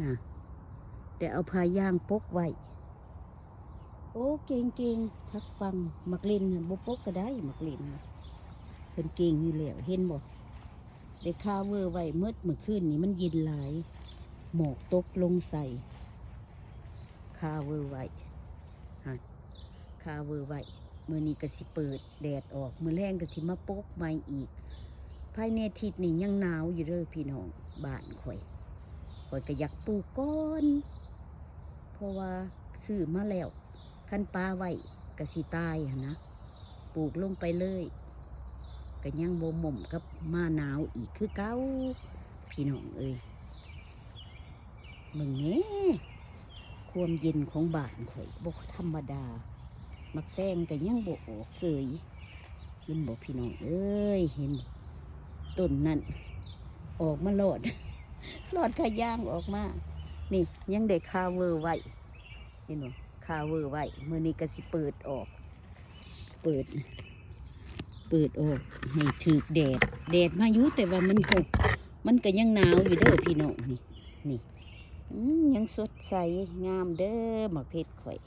ນະ ແຕ່ເອົາຜ້າຢາງປົກໄວ້. ໂອ້ ເກັ່ງໆ ຜັກປັງ. ໝາກເລັ່ນຫັ້ນບໍ່ປົກກໍໄດ້ ໝາກເລັ່ນນະ ເພິ່ນເກັ່ງຢູ່ແລ້ວ ເຫັນບໍ່? ໄດ້ຄາເວີໄວ້ໝົດ. ມື້ຄືນນີ້ມັນເຢັນຫຼາຍ ໝອກຕົກລົງໃສ່ ຄາເວີໄວ້ ຫັ້ນ ຄາເວີໄວ້. ມື້ນີ້ກໍຊິເປີດແດດອອກ ມື້ແລງກໍຊິມາປົກໃໝ່ອີກ. ພາຍໃນອາທິດນີ້ຍັງໜາວຢູ່ເດີພີ່ນ້ອງ ບ້ານຂ້ອຍ. ຂ້ອຍກໍຢາກປູກກ່ອນ ເພາະວ່າຊື້ມາແລ້ວ ຄັນປະໄວ້ກໍຊິຕາຍຫັ້ນນະ. ປູກລົງໄປເລີຍ ກໍຍັງບໍ່ໝົມກັບມາໜາວອີກຄືເກົ່າ ພີ່ນ້ອງເອີຍ. ເບິ່ງແດ່ ຄວາມເຢັນຂອງບ້ານຂ້ອຍບໍ່ທຳມະດາ. ໝາກແຕງກໍຍັງບໍ່ອອກເສີຍ ເຫັນບໍ່ພີ່ນ້ອງເອີຍ? ເຫັນຕົ້ນນັ້ນອອກມາລອດ ລອດຜ້າຢາງອອກມາ. ນີ້ຍັງໄດ້ຄາເວີໄວ້ ເຫັນບໍ່? ຄາເວີໄວ້. ມື້ນີ້ກໍຊິເປີດອອກ ເປີດ ເປີດອອກໃຫ້ຖືກແດດ ແດດມາຢູ່ ແຕ່ວ່າມັນກໍ ມັນກໍຍັງໜາວຢູ່ເດີພີ່ນ້ອງ. ນີ້ ນີ້ ອືມ ຍັງສົດໃສງາມເດີໝາກເຜັດຂ້ອຍ.